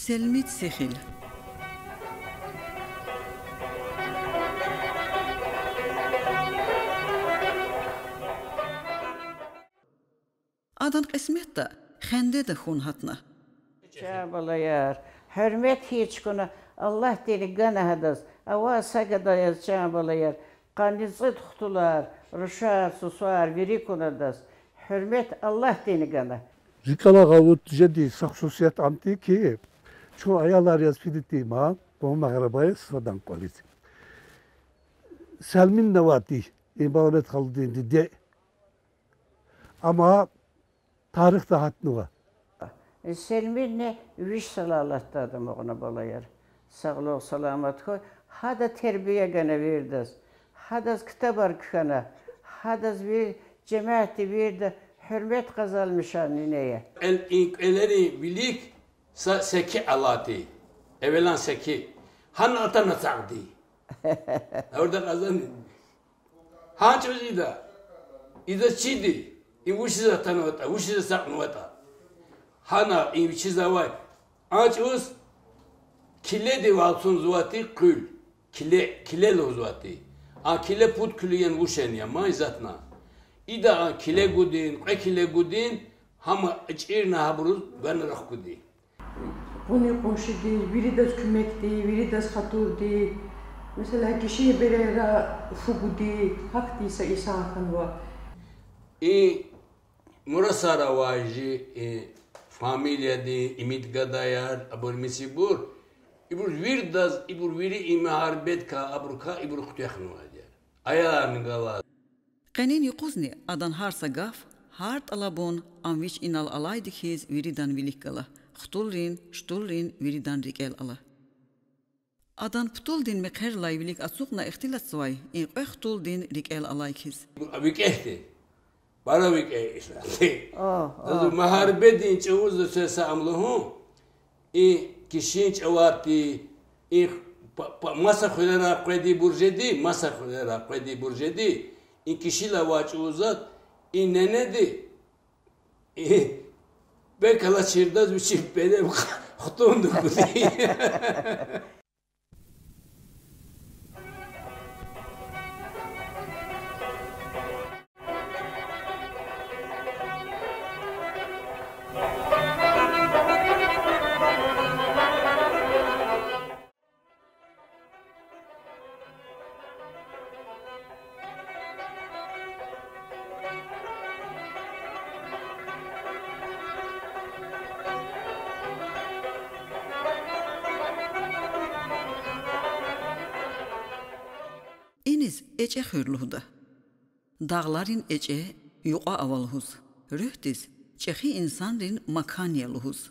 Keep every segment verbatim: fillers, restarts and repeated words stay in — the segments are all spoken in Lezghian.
Селмид сихил. Адан кьисметда хендеда хьун гьатна. Чан балаяр, гьуьрмет хьиз чкӀуна, Аллагьдини гана гьадаз, авай са гада яз, чан балаяр, къанни цӀуд хтулар, рушар, сусар вири кьуна адаз. Гьуьрмет Аллагьдини гана. РикӀелай гъавурда жеди са хсусият ам тир ки, чун аялар яз фиди тир ма, Бамумагъарабай Садан кӀвализ. Селминни авайди, и Баламет халудин диде. Амма тарихда гьатнава. Селминни виш йисалай алатда ада амукьна, балаяр. Сагълугъ-саламат хьуй. Гьада тербия гана виридаз. Гьадаз ктабар кхьена. Гьадаз вири жемятди, вирида гьуьрмет къазанмишун нине я. Эл и кӀвалерин вилик са секи алайди. Эвелан секи. Гьана атана цӀакьди. Гьавурда къазанди. Гьа чӀавуз ида, ида чиди, и вучиз атанватӀа, вучиз ацукьнаватӀа. Гьана и вичиз авай, а чӀавуз киледи валцунзавайди къуьл, киле, киле лугьузвайди. А киле пуд килоян вушен я, ма изатна. Ида а киле гудин, кьве киле гудин, гьама чӀирна гьабуруз гана рахкуди. Къуни-къуншиди, виридаз куьмекди, виридаз хатурди, месела, гишин берейра фу гуди, гьахьтин са инсан хьанва. И Мурасар авай жи, и фамилияди, имидгадаяр, абур мисибур, ибур виридаз, ибур вири и мугьарбеткай, абурукай ибуру хъуьтуьхнавайди я. Аяларни галаз. Къенин юкъузни адан гьар са гаф, гьар тӀалабун ам вич инал алайди хьиз виридан вилик гала, хтулрин, штулрин виридан рикӀел ала. Адан путулдин мехъерилай вилик ацукьна ихтилатзавай и кьве хтулдин рикӀел алай хьиз. ВикӀегьди. Пара викӀегь исятда. Заз мугьарбетдин чӀавуз це са ам лугьун. И гишин чӀаварди, и па-, па-, маса хуьрерай къведайбур жеди, маса хуьрерай къведайбур жеди, и гишила авай чӀавуз затӀ, и ненеди, и пек алачирдаз вичи педе хтун дукуди. Иниз ЭчӀехуьр лугьуда. Дагъларин эчӀе юкьва ава лугьуз, руьгьдиз чӀехи инсанрин макан я лугьуз.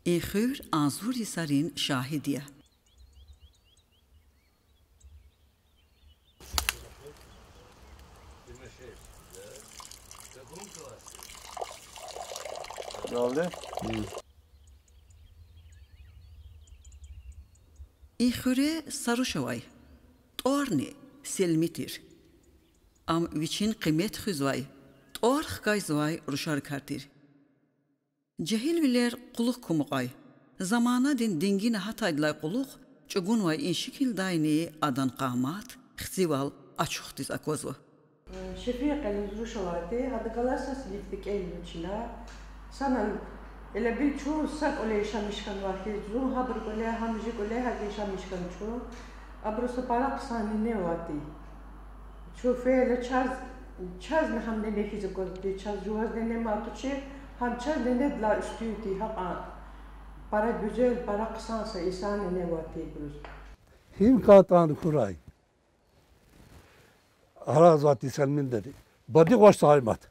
И хуьр агъзур йисарин шагьид я. И хуьре са руш авай, тӀварни Селми тир. Ам вичин къимет хуьзвай, тӀвар хкайзавай рушарикар тир. Жегьилвилер кьулухъ кумукьай. Заманадин дингина гьатайдалай кьулухъ чӀугунвай и шикилдайни адан къамат, хцивал ачухдиз аквазва. Шефикъализ руш авайди, гьада галаз са синифда кӀелна чна. Санал элебил чун са кӀвале яшамиш хьанвай хьиз, зун гьабурун кӀвале, гьам жи кӀвале гьакӀ яшамиш хьана чун. Абуру са пара хъсан нене авайди. Чун фейила чаз, чазни гьам нене хьиз аквазвайди, чаз жуваз нене ман тушир, гьам чаз ненедилай уьстуьн тир, гьакьван пара гуьзел, пара хъсан са инсан нене авайди ибуруз. Гьим кӀантӀани хьурай. Аразвайди Селминдани. Бадивач Саймат.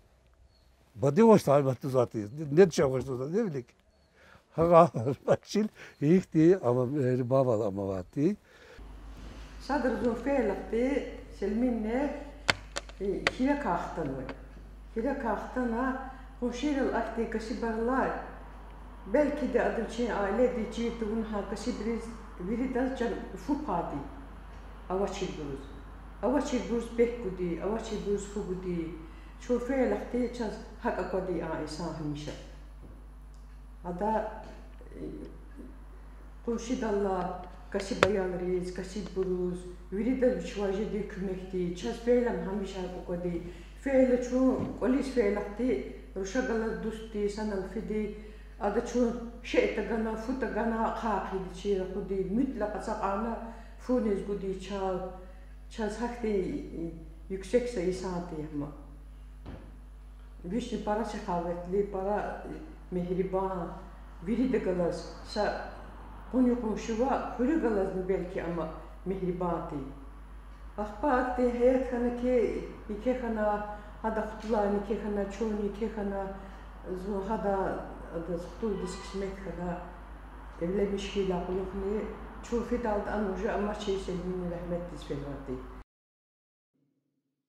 Бадивач Саймат лугьузвайди. Нед ша вач лугьузва, не вилик. Гьа, бахшил ихьтин ама мегьрибанвал амавайди. Садра зун фейилахъди Селминни, э, хьракай хтанвай. Хьракай хтана, къуншийрал ахьтин касибар алай, белкиди ада вичин аиледиз чир тавуна гьа касибриз виридаз чан фу пайди. Авачирбуруз. Авачирбуруз пек гуди, авачирбуруз фу гуди. Чун фейилахъди чаз гьакӀ аквади а инсан гьамиша. Ада, э, къуншидал алай касиб аялриз, касиббуруз, виридаз вич вяжеди куьмекди, чаз фейилам гьамиша гьакӀ аквади. Фейила чун кӀвализ фейилахъди, руша галаз дустди, санал фиди, ада чун шей тагана, фу тагана, ахъайиди чир акъуди, муьтӀ лагьай ацукьарна фу нез гуди чал, чаз гьахьтин, э, юксек са инсан тир ама. Вични пара сехаватли, пара мегьрибан, вирида галаз, са къуни-къунши ва хуьре галазни белки ама мегьрибан тир. Ахпа ахьтин гьаят хьана хьи, еке хьана, гьада хтуларни еке хьана, чунни еке хьана, зун гьада, адаз хтулдиз кьисмет хьана, эвленмиш хьайидалай кьулухъни, чун фидалди ана уже амачир Селмини рагьметдиз фенвайди.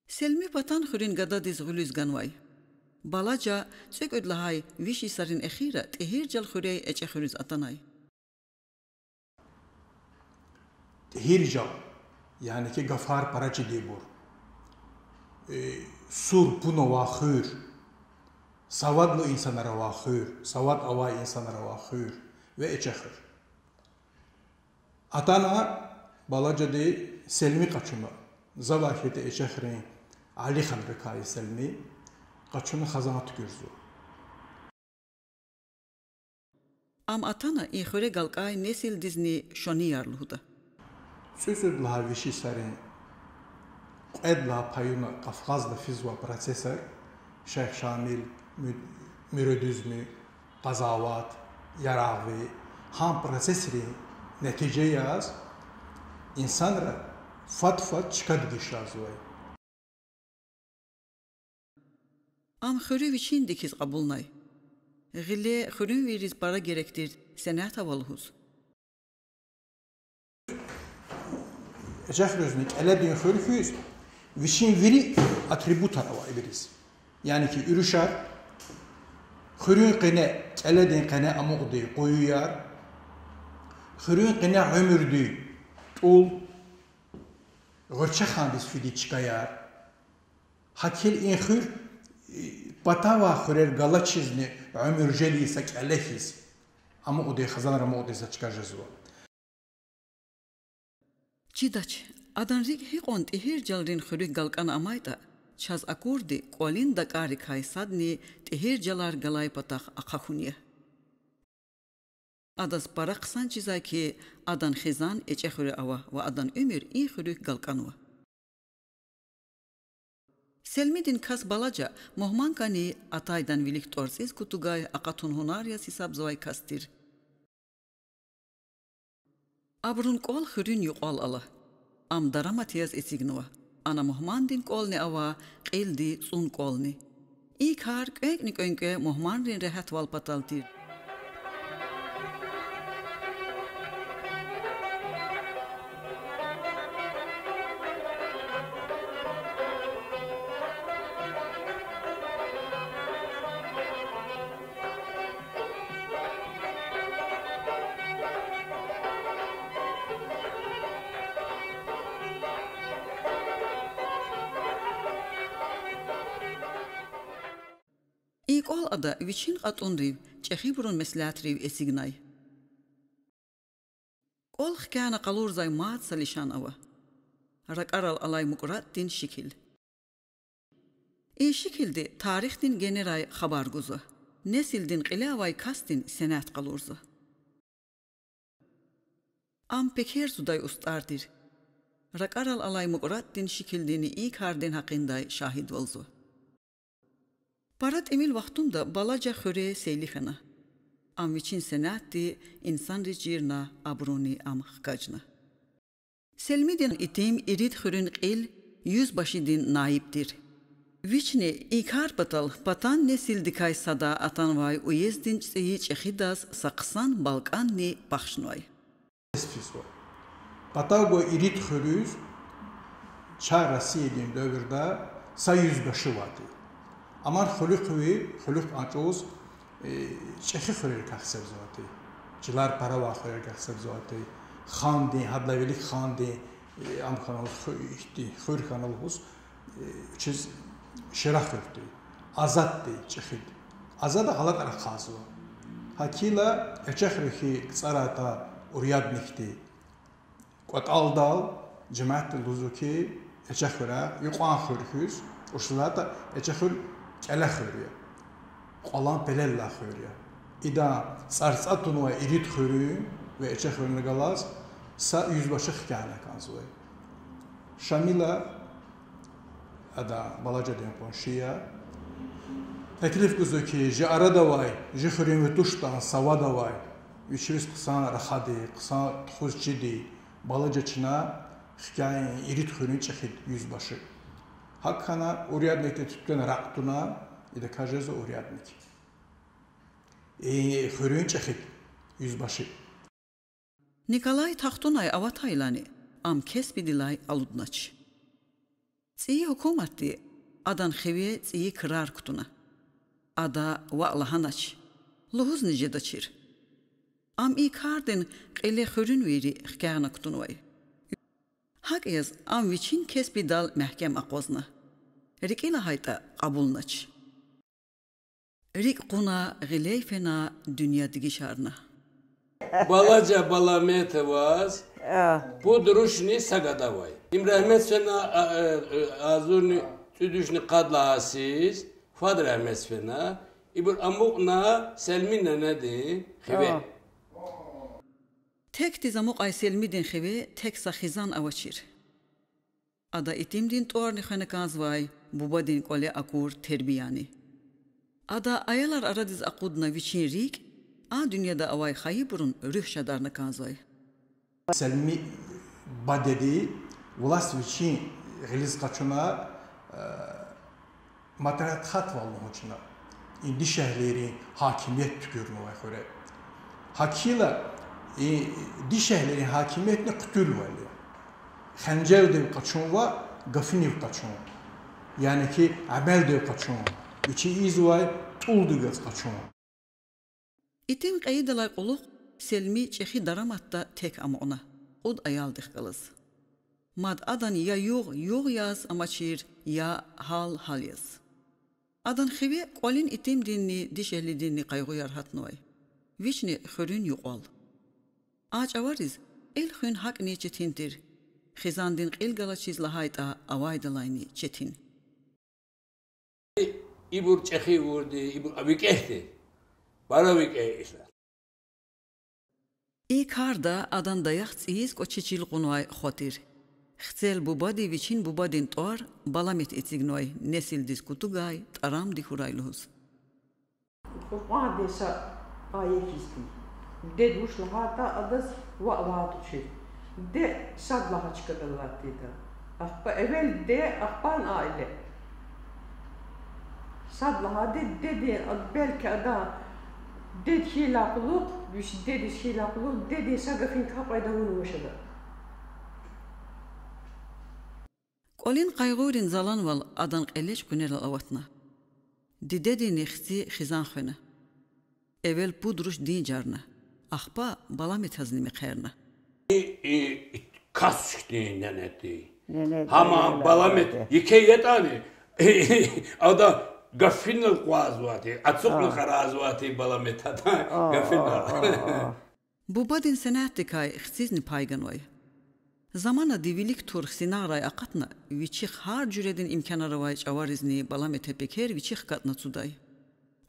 Селми Патан хуьруьн гададиз гъуьлуьз ганвай. Балажа цӀекӀуьд лагьай виш йисарин эхирра ТӀигьиржал хуьряй ЭчӀехуьруьз атанай. ТӀигьиржал, яни хьи гафар пара чидибур, э, сур-пун авай хуьр, савадлу инсанар авай хуьр, савад авай инсанар авай хуьр ва ЭчӀехуьр. Атана Балажади Селми къачуна, завай хьайитӀа ЭчӀехуьруьн Алиханрикай Селми къачуна хизан туькӀуьрзава. Ам атана и хуьре галкӀай несилдизни шонияр лугьуда. ЦӀуд-цӀуд лагьай виш йисарин кьвед лагьай паюна Кавказда физвай процессар, Шейх Шамил, Муь-, Муьруьдуьзмир, къазават, яргъви, гьа процессрин нетижа яз инсанри фад-фад чка дегиш жезвай. Ам хуьруь вичиндик хьиз кьабулнай. Гъиле хуьруьнвийриз пара герек тир сенят ава лугьуз. ЭчӀехуьруьзни кӀеледин хуьр хьиз вичин вири атрибутар ава ибуруз. Яни хьи уьруьшар, хуьруьн къене, кӀеледин къене амукьдай къуюяр, хуьруьн къене уьмуьрдин тӀул, гъуьрчехандиз фидай чкаяр. ГьакӀ хьайила и хуьр, э, патавай хуьрер галачизни уьмуьр жедай са кӀеле хьиз, амукьдай хизанар амукьдай са чка жезва. Чидач, адан рикӀ гьикьван ТӀигьиржалрин хуьруьк галкӀана амайтӀа, чаз акурди кӀвалин дакӀаррикай садни ТӀигьиржалар галай патахъ ахъа хьун я. Адаз пара хъсан чизвай хьи, адан хизан ЭчӀехуьре ава ва адан уьмуьр и хуьруьк галкӀанва. Селмидин кас Балажа мугьман кӀани атайдан вилик тӀварцӀиз кутугай акъатун гьунар яз гьисабзавай кас тир. Абурун кӀвал хуьруьн юкьвал ала. Ам дарамат яз эцигнава. Ана мугьмандин кӀвални ава, кьилди цӀун кӀвални. И кар кӀвенкӀни кӀвенкӀве мугьманрин регьятвал патал тир. И кӀвал ада вичин кьатӀунрив, чӀехибурун меслятрив эцигнай. КӀвал хкяна къалурзавай мад са лишан ава. РакӀарал алай мукӀраддин шикил. И шикилди тарихдин генерай хабар гузва, несилдин кьиле авай касдин сенят къалурзава. Ам пекерзавай устӀар тир. РакӀарал алай мукӀраддин шикилдини и кардин гьакъиндай шагьидвалзава. Пара тӀимил вахтунда Балажа хуьре сейли хьана. Ам вичин сенятди инсанриз чирна, абуруни ам хкажна. Селмидин итим ирид хуьруьн кьил юзбашидин наиб тир. Вични и кар патал патан несилдикай сада атанвай уезддин цӀийи чӀехидаз са хъсан балкӀанни бахшнавай. Патав гвай ирид хуьруьз чар Россиядин девирда са юзбаши авай тир. Аман хуьлуьхъви, хуьлуьхъ кьван чӀавуз, э, чӀехи хуьрерикай гьисабзавай тир. Чилер пара авай хуьрерикай гьисабзавай тир. Хандин, гьадалай вилик хандин, э, ам хьана лугьуз, ху-, ихьтин хуьр хьана лугьуз, э, чиз Шира хуьр тир. Азад тир чӀехид. Азада гъалатӀар ахъайзава. ГьакӀ хьайила Эчехуьре хьи КцӀарай атай урядникди кӀватӀалдал жемятди лугьузва хьи, Эчехуьряй юкьван хуьр хьиз, вучиз лагьайтӀа Эчехуьр кӀеле хуьр я, кьвалан пелеллай хуьр я. Идан цӀарцӀа тунвай ирид хуьруьн ва Эчехуьрни галаз са юзбаши хкягъна кӀанзавай. Шамила, адан балажадин къунши я, теклиф гузва хьи, жи арадавай, жи хуьруьнви тушдани са вад авай, вичивиз хъсан рахади, хъсан тухуз чиди балажа чна хкягъин ирид хуьруьн чӀехид юзбаши. ГьакӀ хьана урядникди туьтуьна ракь туна, идакай жезва урядник. И хуьруьн чӀехид юзбаши. Николай тахтунай аватайлани, ам кесбидилай алуднач. ЦӀийи гьукуматди адан хиве цӀийи крар кутуна. Ада ваъ лагьанач, лугьузни жедачир. Ам и кардин кьиле хуьруьнвийри хкягъна кутунвай. ГьакӀ яз ам вичин кесбидал мягькем акъвазна. РикӀи лагьайтӀа, кьабулнач. РикӀ кьуна, гъилей фена, дуьнья дегишарна. Балажа Баламетоваз пуд рушни са гада авай. Им рагьметдиз фена, а, а, агъзурни цӀуд вишни къад лагьай йисуз, фад рагьметдиз фена, ибур амукьна Селми ненедин хиве. Текдиз амукьай Селмидин хиве тек са хизан авачир. Ада итимдин тӀварни хвена кӀанзавай, бубадин кӀвале акур тербияни. Ада аялар арадиз акъудна вичин рикӀ, а дуьньяда авай хайибурун руьгь шадарна кӀанзавай. Селми бадеди власть вичин гъилиз къачуна, э, матрахатвал лугьун чна, и дишегьлийрин гьакимият туькӀуьрнавай хуьре. ГьакӀ хьайила, и дишегьлийрин гьакимиятни хъуьтуьлвал я. Хенжелдив къачун ва гафунив къачун. Яни хьи, амалдив къачун. Вичи ийизвай тӀулдив яз къачун. Итим кьейидалай кьулухъ Селми чӀехи дараматда тек амукьна, кьуд аялдихъ галаз. Мад адан я югъ-югъ яз амачир, я гьал-гьал яз. Адан хиве кӀвалин итимдинни дишегьлидинни къайгъуяр гьатнавай. Вични хуьруьн юкьвал. А чӀавариз эл хуьн гьакӀни четин тир, хизандин кьил галачиз лагьайтӀа, авайдалайни четин. Ибур чӀехи авурди, ибур викӀегьди. Пара викӀегь инсан. И карда адан даях цӀийиз кӀвачи чил кьунвай хва тир. Хцел бубади вичин бубадин тӀвар Баламет эцигнавай, несилдиз кутугай, тӀарамди хьурай лугьуз. Къуръандин са аят хьиз тир. Дед вуч лагьайтӀа, адаз ваъ лагьай тушир. Де сад лагьай чкадал алатда. Ахпа эвел де, ахпани аиле. Сад лагьайди, дедин, ад-, белки адан дед хьайидалай кьулухъ, вич дедиз хьайидалай кьулухъ, дедин са гафуникай къведа авунвач ада. КӀвалин къайгъуйрин заланвал адан кьелечӀ къуьнелал аватна. Дидедини хци хизан хвена. Эвел пуд руш динжарна, ахпа Баламетазни мехъерна. И, и, и кас хьтин ненеди. Ненеди, гьам ненеди Баламет, ада. Еке ятӀани, ада гафунал къвазвайди, ацукьна къаразвайди Баламет ада, гафунал. Бубадин сенятдикай хцизни пай ганвай. Заманади вилик тур хсинагърай акъатна, вичихъ гьар жуьредин имканар авай чӀаваризни Баламета пекер вичихъ катна цудай.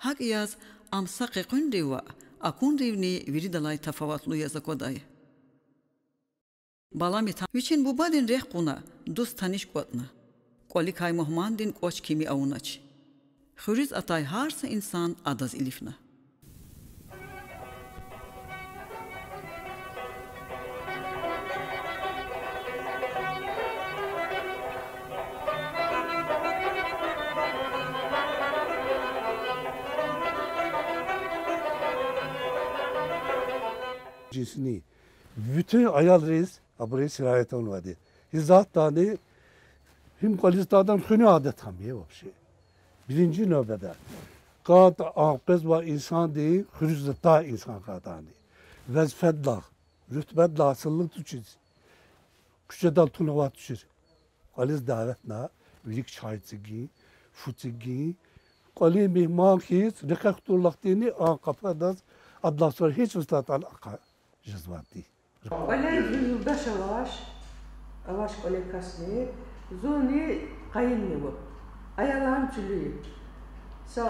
ГьакӀ яз ам са къекъуьнрив ваъ, акунривни виридалай тафаватлу яз аквадай. Баламета вичин бубадин рехъ кьуна, дуст-таниш кӀватӀна. КӀваликай мугьмандин кӀвач кими авунач. Хуьруьз атай гьар са инсан адаз илифна. Сни. Буьтуьн аялриз абуруз сираят авунвайди. Гьи затӀдани, гьим кӀвализ атайдан хуьруьн адет хьанмир вообще. Биринжи навбада, кӀантӀ а къвезвай инсанди хуьруьз атай инсан хьайитӀани, везифедилай, рутбедилай асуллу тушир. Куьчедал туна авай тушир. КӀвализ дяветна, вилик чай эцигин, фу эцигин, кӀвалин мугьман хьиз рекье кутурла хьтинни, а къапудал адаз, адалай сура гьич вахтунда ахъа жезвайди. КӀвале зи юлдаш авач, авач кӀвале касни, зунни къайинни ава. Аяларни чуьлуьв я. Са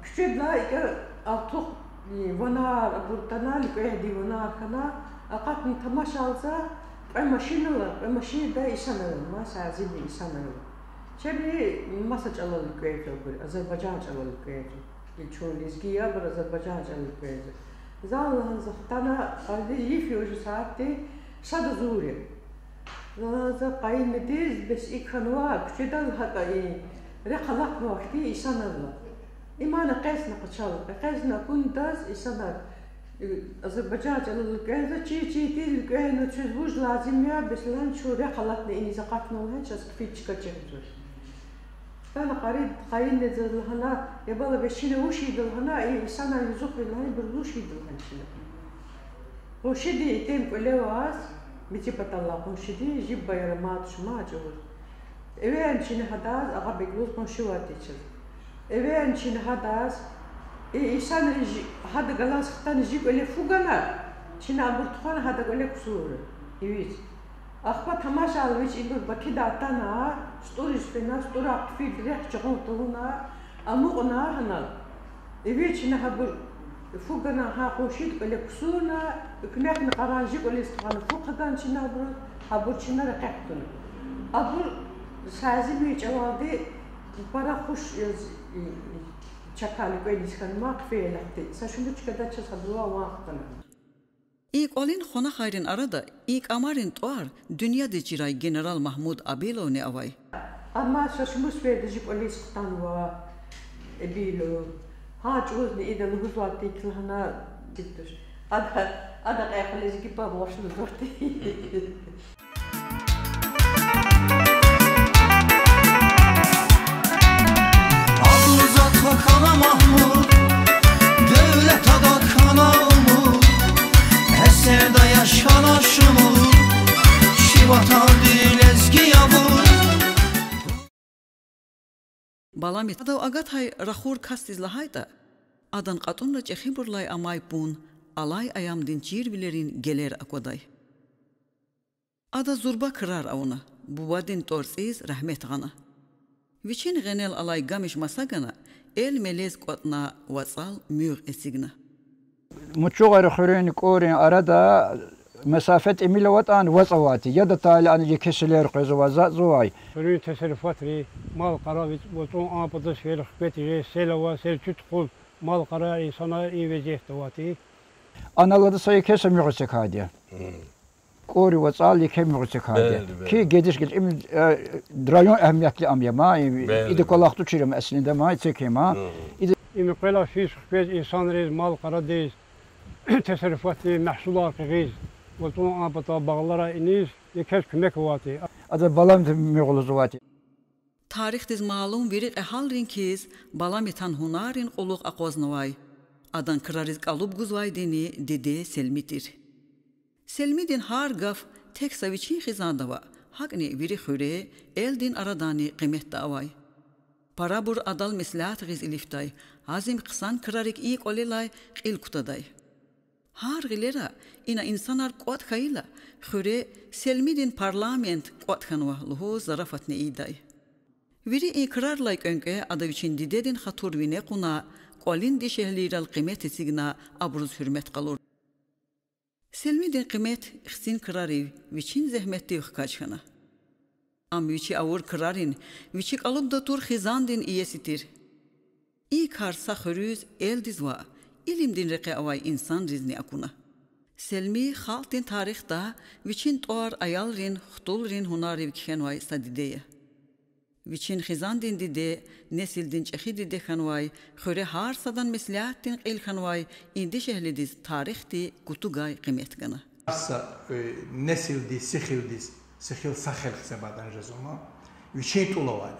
куьчедилай икӀ артух, и, ванер, абур атана, луькӀведин ванер хьана, акъатна тамашалзава, кьве машин ала, кьве машинда инсанар ала, ма сазими инсанар ала. Чебни маса чӀалал луькӀвезва абур, азербайжан чӀалал луькӀвезва. И чун лезги я, абур азербайжан чӀалал луькӀвезва. За лагьана, за хтана, ади йиф я уже сятди, сада зур я. За лагьана, за къайинмедиз, бес икӀ хьанва, куьчедал гьакӀа и рехъ алатнава хьтин инсанар ала. Има экъечӀна къачал, экъечӀна акундаз инсанар, э, азербайжан чӀалал луькӀвезва, чи-чи тир луькӀвена, чаз вуж лазим я, бес лагьана, чун рехъ алатна иниз акъатна лагьана, чаз хъфиз чка чир жезва. Хтана къари-, къайинмедиз лагьана, я бала, бес чна вуч ийида лагьана, и инсанар юзух я лагьана, ибур вуч ийида лагьана чна. Къуншидин итим кӀвале аваз, мици паталай къуншидин, жиб баяра мад шума чӀавуз. Эверна чна гьадаз, Агъабег лугьуз къунши авай тир чаз. Эверна чна гьадаз, и инсанри жи-, гьада галаз хтана жи кӀвале фу гана, чна абур тухвана гьада кӀвале ксурна, ивиз. Ахпа тамашайла вич ибур Бакида атана, СтӀуриз фена, СтӀурай хъфиз рехъ жагъун тавуна, амукьна гьанал. Ивиз чна гьабур фу гана гьа къуншидин кӀвале ксурна, уькмекни къаран жи кӀвализ тухвана фу хъгана чна абуруз, гьабур чна рекье кутуна. Абур сазими чӀавалди пара хуш яз, и, и, чакай луькӀведиз хьанма хъфейла хьтин. Са шумуд чкада чаз гьабурувай ван хтана. И кӀвалин хванахайрин арада и кӀамарин тӀвар дуьньядиз чирай генерал Магьмуд Абиловни авай. Амма са шумуд сеферда жи кӀвализ хтанва Абилов. Гьа чӀавузни ида лугьузвайди тик лагьана, тик туш. Ада, ада кьве лезги паб лугьузвайди. Абур затӀ хьана Магьмуд, девлет агат хьана умуд, эсерда яш хьана шумуд, чи ватандин лезги абур. Баламет адав агатай рахур касдиз лагьайтӀа, адан кьатӀунра чӀехибурлай амай пун алай аямдин чирвилерин гелер аквадай. Ада зурба крар авуна, бубадин тӀварцӀиз рагьмет гъана. Вичин гъенел алай гамиш маса гана, эл мелез кӀватӀна, вацӀал муьгъ эцигна. Мучугъар хуьруьн, КӀурин арада масафа тӀимил аватӀани, вацӀ авай тир. Яд атайла ана еке селер къвезвай, затӀзавай. Хуьруьн тасарруфатри, мал-къара, вацӀун а патаз фейила хкве тежез, сел ава, сел чуьтуьхуз, мал-къара, инсанар и везиятда авай тир. Анал ада са еке са муьгъ эцигайди я. КӀури вацӀал еке муьгъ эцигайди я. Ки гедиш геж-, им, э, район эгьемиятлу ам я ма, и-, ида кӀвалах тушир ам эслинда ма, эциг хьи ма. Им кьвед йис хквез инсанриз, мал-къарадиз, тасарруфатдиз, мягьсулар къигиз, вацӀун а патал багълара иниз, екез куьмек авай тир. Ада Баламет муьгъ лугьузвай тир. Тарихдиз малум вири кьегьалрин хьиз, Баламетан гьунаррин кьулухъ акъвазнавай, адан крариз кӀалуб гузвайдини диде Селми тир. Селмидин гьар гаф тек са вичин хизанда ваъ, гьакӀни вири хуьре, элдин арадани къиметда авай. Парабур адал меслят гъиз илифдай, азим хъсан крарик и кӀвалелай кьил кутадай. Гьар гъилера ина инсанар кӀватӀ хьайила, хуьре Селмидин парламент кӀватӀ хьанва лугьуз зарафатни ийидай. Вири и крарлай кӀвенкӀве ада вичин дидедин хатур вине кьуна, кӀвалин дишегьлийрал къимет эцигна, абуруз гьуьрмет къалур. Селмидин къимет хцин крарив, вичин зегьметдив хкаж хьана. Ам вичи авур крарин, вичи кӀалубда тур хизандин иеси тир. И кар са хуьруьз, элдиз ваъ, илимдин рекье авай инсанризни акуна. Селми халкьдин тарихда вичин тӀвар аялрин, хтулрин гьунаррив кхьенвай са диде я. Вичин хизандин диде, несилдин чӀехи диде хьанвай, хуьре гьар садан меслятдин кьил хьанвай и дишегьлидиз тарихди кутугай къимет гана. Са, э, несилдиз, сихилдиз, сихил са хелх себ атана жезва ма, вичин тӀул авайди.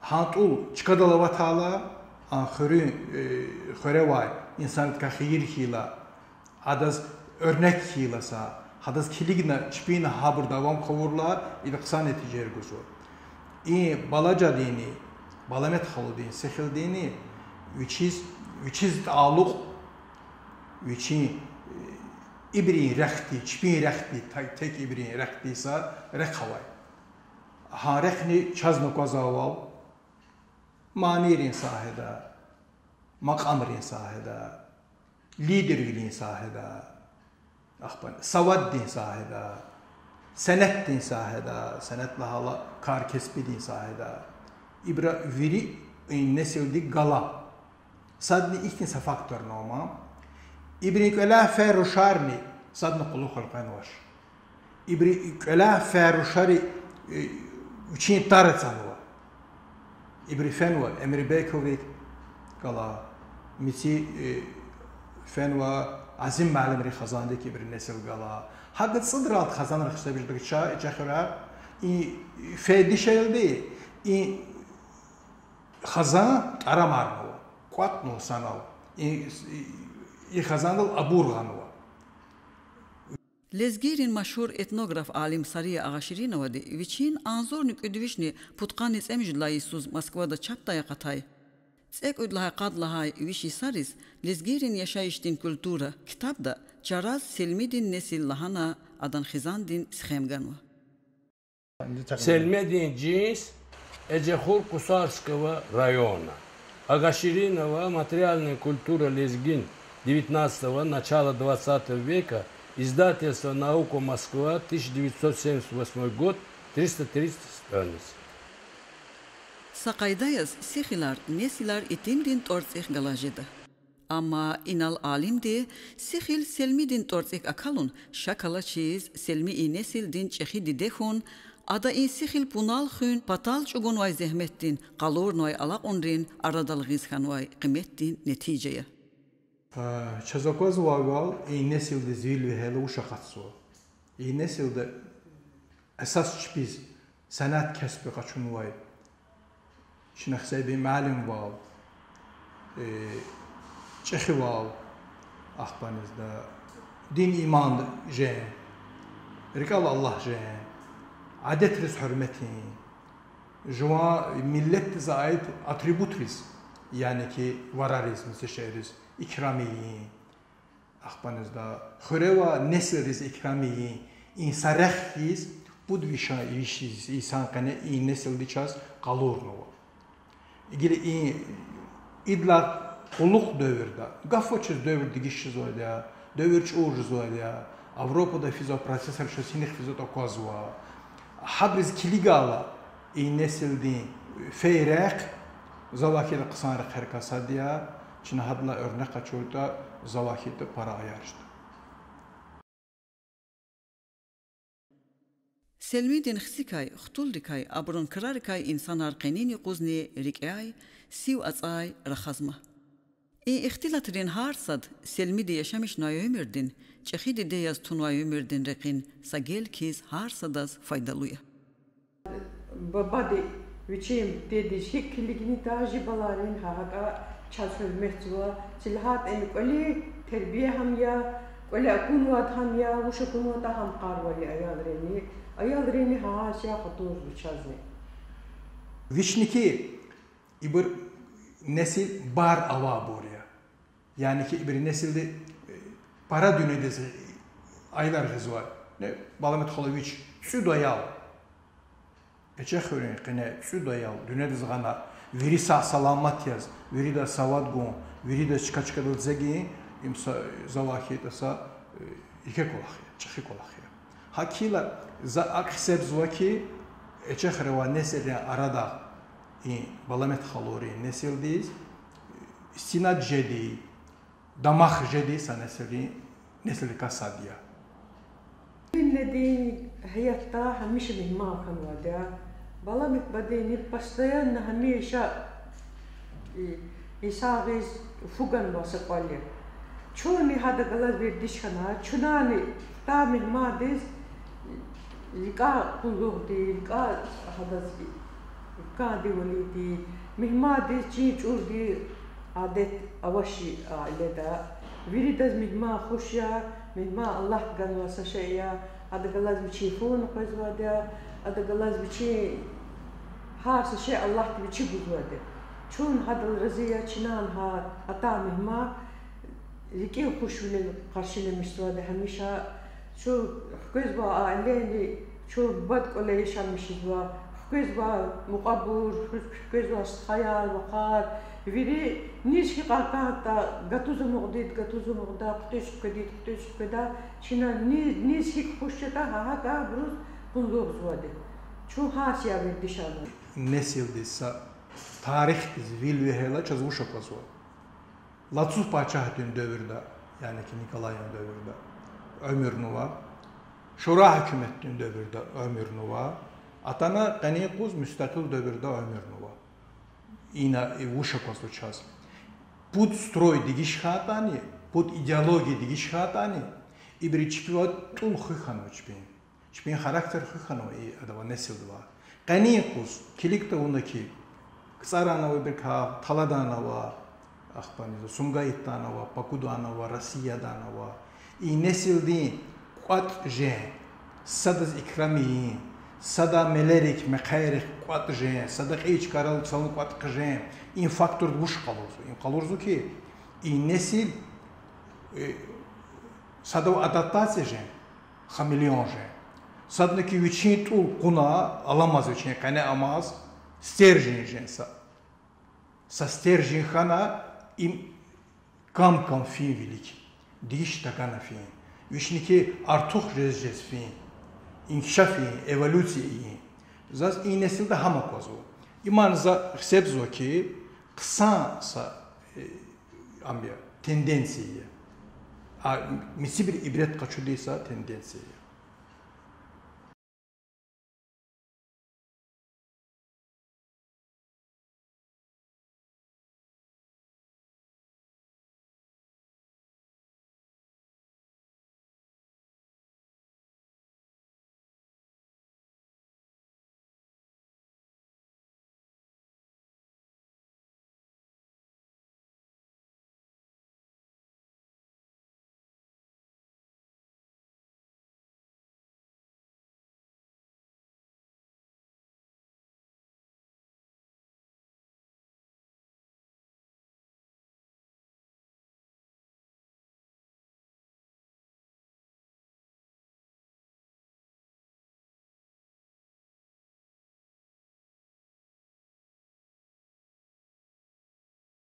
Гьа тӀул чкадал аватайла, а хуьруьн, э, хуьре авай инсандикай хийир хьайила, адаз оьрнек хьайила са, гьадаз килигна чпин гьабур давам хъувурла, ида хъсан нетижаяр гузва. И Балажадинни, Баламет халудин сихилдини вичиз, вичиз талукь, вичин, э, ибурун рехъди, чпин рехъди, те-, тек ибурун рехъди са рехъ авай. Гьа рехъни чаз аквазвайвал, манийрин сагьеда, макьамрин сагьеда, лидервилин сагьеда, ахпа саваддин сагьеда, сенетдин сагьеда, сенет лагьайла каркеспидин сагьеда. Ибур вири и несилдик гала. Садни ихьтин са фактор ава ма. Ибурун кӀваляй фейи рушарни садни кьулухъ элкъвенвач. Ибурун кӀваляй фейи рушари, э, вичин тара цанва. Ибуру фенва Эмирбековрик гала, мици, э, фенва Азим муаллимрин хазандик ибурун несил гала. ГьакӀ цӀудралди хазанрихъ себеждагача ичехуьра, и фейи дишегьлиди, и хазан тӀарамарнава, кӀватӀнава санал, и, и, и хазандал абур гъанва. Лезгийрин машгьур этнограф-алим Сария Агъашириновади вичин агъзурни кӀуьд вишни пудкъанни цӀемуьжуьд лагьай йисуз Москвада чапдай акъатай, цӀекӀуьд лагьай къад лагьай виш йисариз Лезгийрин яшайишдин культура ктабда чараз Селмидин несил лагьана адан хизандин схем ганва. Селмедин жинс Эжехур Кусарского района. Агаширинова, материальная культура лезгин девятнадцатого, начала двадцатого века, издательство Наука, Москва, тысяча девятьсот семьдесят восьмой год, триста тридцать страниц. Са къайдаяз сихилар, несилар итимдин тӀварцӀихъ галаз жеда. Амма инал алимди сихил Селмидин тӀварцӀик акалун, шак алачиз, Селми и несилдин чӀехи диде хьун, ада и сихил пунал хуьн патал чӀугунвай зегьметдин, къалурнавай алакьунрин арадал гъиз хьанвай къиметдин нетижа я. Чаз аквазвайвал, и несилдиз вил вегьейла вуч акъатзава? И несилда эсас чпиз санат кеспи къачунвай, чна хсебин муаллимвал, э, чӀехивал, ахпа низда дин-иман жен, рикӀел Аллагь жен, адетриз гьуьрметин, жуван миллетдиз аид атрибутриз, яни ки варариз, мисал шейэриз, икрам ийин, ахпа низда хуьре авай несилриз икрам ийин, и са рехъ хьиз, пуд вишни виш йис-, йисан къене и несилди чаз къалурнава. Гила и, идалай кьулухъ девирда, гаф авачиз девир дегиш жезвайди я, девир чӀур жезвайди я, Авропада физвай процессар чаз гьинихъ физватӀа аквазва. Гьабуриз килигайла, и несилдин фейи рехъ завай хьайитӀа хъсан рехъерикай сад я, чна гьадалай оьрнек къачуртӀа, завай хьайитӀа пара аяр жеда. Селмидин хцикай, хтулрикай, абурун крарикай инсанар къенин юкъузни рикӀяй, сив ацӀай рахазма. И ихтилатрин гьар сад Селмиди яшамишнавай уьмуьрдин, чӀехи диде яз тунвай уьмуьрдин рекьин са гел хьиз гьар садаз файдалу я. Бубади вичин дидедиз гьикӀ килигна, даже баларин гьа гьакӀа чаз гьуьрметзава, цилгьатӀани кӀвале тербия гьам я, кӀвале акунвайди гьам я, вуч акунватӀа гьам къарвал я аялрини, аялрини гьа гьасятда хатурзава чазни. Вични хьи, ибур несил бар авайбур я. Яни хьи ибуру несилди, э, пара дуьньядиз аялар гъизвай. Не, Баламет хала вич цӀуд аял, Эчехуьруьн къене цӀуд аял дуьньядиз гъана, вири сагъ-саламат яз, виридаз савад гун, виридаз чка-чкадал цӀегин, им са, завай хьайитӀа са, э, еке кӀвалах я, чӀехи кӀвалах я. ГьакӀ хьайила, за акӀ гьисабзава хьи, Эчехуьре авай несилрин арада и Баламет халурин несилдиз истинад жеди, дамах жеди са несилрин, несилрикай сад я. Селмидин гьаятда гьамиша мегьман хьанвайди я. Баламет бадени постоянно гьамиша и, инсандиз фу ганвай са кӀвал я. Чунни гьада галаз вердиш хьана, чунани атай мугьмандиз рикӀяй къуллугъди, рикӀяй гьадаз кӀандайвалди, мугьмандиз чин чӀурди адет авачир аилада. Виридаз мугьман хуш я, мугьман Аллагьди ганвай са шей я, гьада галаз вичин фу къвезвайди я, гьада галаз вичин гьар са шей Аллагьди вичи гузвайди я. Чун гьадал рази я, чунани гьа атай мугьман рикӀин хушвилел къаршиламишзавайди гьамиша. Чун хквезвай аилани чун бубад кӀвале яшамиш жезва, хквезвай мукьвабур, хквезвай стхаяр, вахар, вири низ гьикьван кӀандатӀа гатуз амукьдайди гатуз амукьда, хъуьтӀуьз хкведайди хъуьтӀуьз хкведа, чна ни-, низ гьикӀ хуш жеда, гьа гьакӀ абуруз къуллугъзавайди. Чун гьа сятда вердишарна. Несилдиз са тарихдиз вил вегьейла чаз вуч аквазва? Лацу пачагьдин девирда, яни ки Николайан девирда уьмуьрнава, шура гьукуматдин девирда уьмуьрнава, атана къенин юкъуз мустакъил девирда уьмуьрнава. Ина вуч аквазва чаз? Пуд строй дегиш хьайитӀани, пуд идеология дегиш хьайитӀани, ибуру чпивай тӀул хуьх хьанва чпин. Чпин характер хуьх хьанва и адавай несилдивай. Къенин юкъуз килиг тавуна ки, КцӀарани ава ибурукай, Таладани ава, ахпани Сумгаитдани ава, Пакудани ава, Расиядани ава. И несилдин кӀватӀ жен, садаз икрам ийин, сада мелерик, мехъерик кӀватӀ жен, сада кьей чкайрал цавун кӀватӀ хъжен, и фактор вуч къалурзава? И къалурзава ки, и несил, э, садав адаптация жен, хамелеон жен. Садни ки вичин тӀул кьуна, аламаз вичин къене амаз, стержень жен са. Са стержень хьана, им кам-кам фин вилик, дегиш тагана фин, вични ки артух жез-жез фин, инкишаф ийин, эволюция ийин. Заз и несилда гьам аквазва. Иман за гьисабзава ки, хъсан са, э, ам я, тенденция я. А мицибри ибрет къачудай са тенденция я.